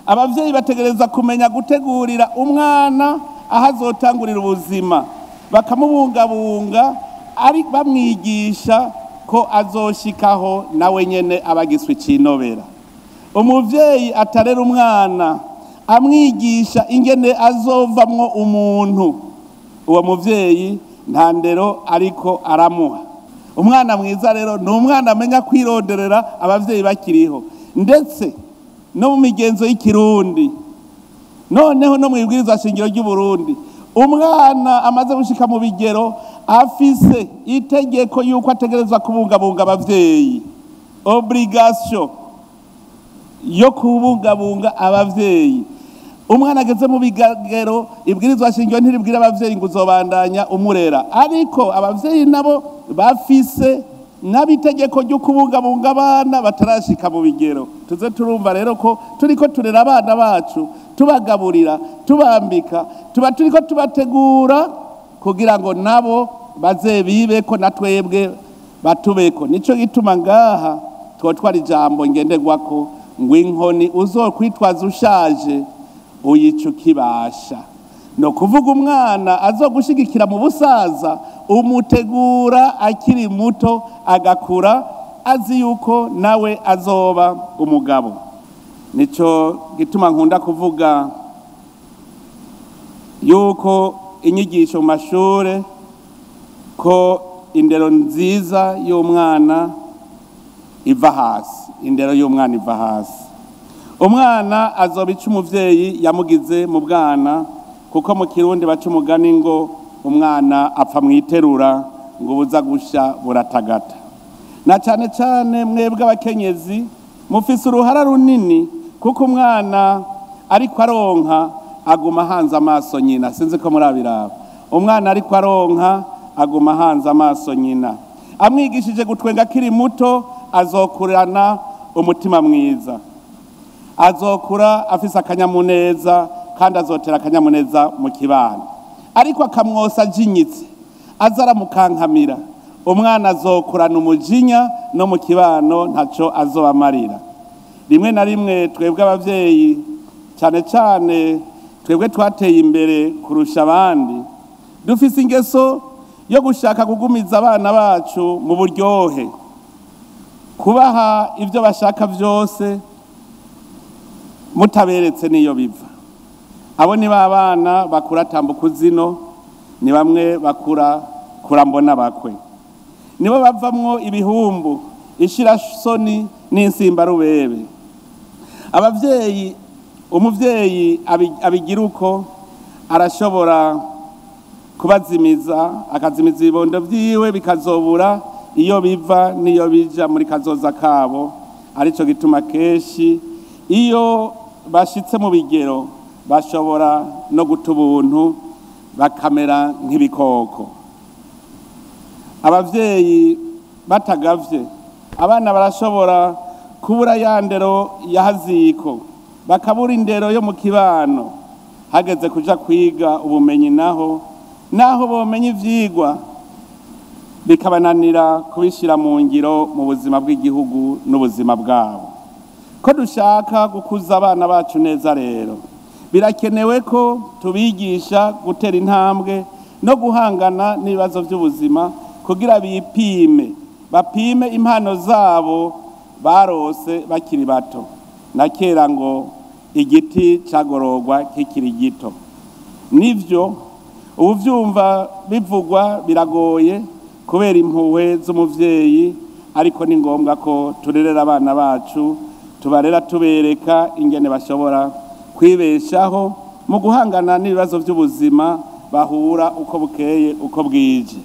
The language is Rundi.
Abavyeyi bategereza kumenya gutegurira umwana aho azotangurira ubuzima, bakamubungabunga ari bamwigisha ko azoshikaho nawe nyene abagiswe icinobera. Umuvyeyi atarera umwana amwigisha ingene azovamwo umuntu, uwo muvyeyi nta ndero ariko aramuha. Umwana mwiza rero ni umwana amenya kwironderera abavyeyi bakiriho, ndetse no mu migenzo y'ikirundi, noneho no mu ibwirizwa shingiro ry'u Burundi. Umwana amaze gushika mu bigero afise itegeko yuko ategerezwa kubungabunga abavyeyi, obligation yo kubungabunga abavyeyi. Umwana ageze mu bigero, ibwirizwa shingiro ntiribwira abavyeyi ngo uzobandanya umurera, ariko abavyeyi nabo bafise n'abitegeko ryo kubungabunga abana batarashika mu bigero. Tuze turumva rero ko turiko turera abana bacu, tubagaburira, tubambika, tuba turiko tubategura kugira ngo nabo bazebibeko na twebwe batubeko. Nico gituma ngaha twotwara ijambo ngenderwako ngo inkoni uzokwitwaza ushaje uyica ukibasha. No kuvuga umwana azogushigikira mu busaza, umutegura akiri muto agakura azi yuko nawe azoba umugabo. Nico gituma nkunda kuvuga yuko inyigisho mu mashure ko indero nziza y'umwana iva hasi, indero y'umwana iva hasi. Umwana azoba ico umuvyeyi yamugize mu bwana, kuko mu kirundi baca umugani ngo umwana apfa mwiterura ngo buza gusha buratagata. Na cane cane mwebwe abakenyezi mufise uruhara runini, kuko umwana ariko aronka aguma ahanze amaso nyina. Sinzi ko murabiraba, umwana ariko aronka aguma ahanze amaso nyina. Amwigishije gutwenga akiri muto, azokurana umutima mwiza, azokura afise akanyamuneza, kandi azotera akanyamuneza mu kibano. Ariko akamwosa ajinyitse, aza aramukankamira, umwana azokurana umujinya no mu kibano ntaco azobamarira. Rimwe na rimwe twebwe abavyeyi, cane cane twebwe twateye imbere kurusha abandi, dufise ingeso yo gushaka kugumiza abana bacu mu buryohe, kubaha ivyo bashaka vyose mutaberetse niyo biva. Abo ni ba bana bakura tambuka zino, ni bamwe bakura kurambona bakwe, nibo bavamwo ibihumbu, ishirasoni n'insimbarubebe. Abavyeyi, umuvyeyi abigira uko arashobora kubazimiza, akazimiza ibibondo vyiwe bikazobura iyo biva niyo bija muri kazoza kabo. Arico gituma kenshi iyo bashitse mu bigero bashobora no guta ubuntu bakamera nk'ibikoko. Abavyeyi batagavye, abana barashobora kubura ya ndero ya haziko, bakabura indero yo mu kibano. Hageze kuja kwiga ubumenyi naho bomenya ivyigwa bikabananira kubishira mu ngiro mu buzima bw'igihugu n'ubuzima bwabo. Ko dushaka gukuza abana bacu neza rero, birakenewe ko tubigisha gutera intambwe no guhangana n'ibibazo by'ubuzima, kugira bipime, bapime impano zabo barose bakiri bato. Na kera ngo igiti cagororwa kikiri gito. Nivyo ubu vyumva bivugwa biragoye kubera impuhwe z'umuvyeyi, ariko ni ngombwa ko turerera abana bacu, tubarera tubereka ingene bashobora kwibeshaho mu guhangana n'ibibazo by'ubuzima bahura uko bukeye uko bwije.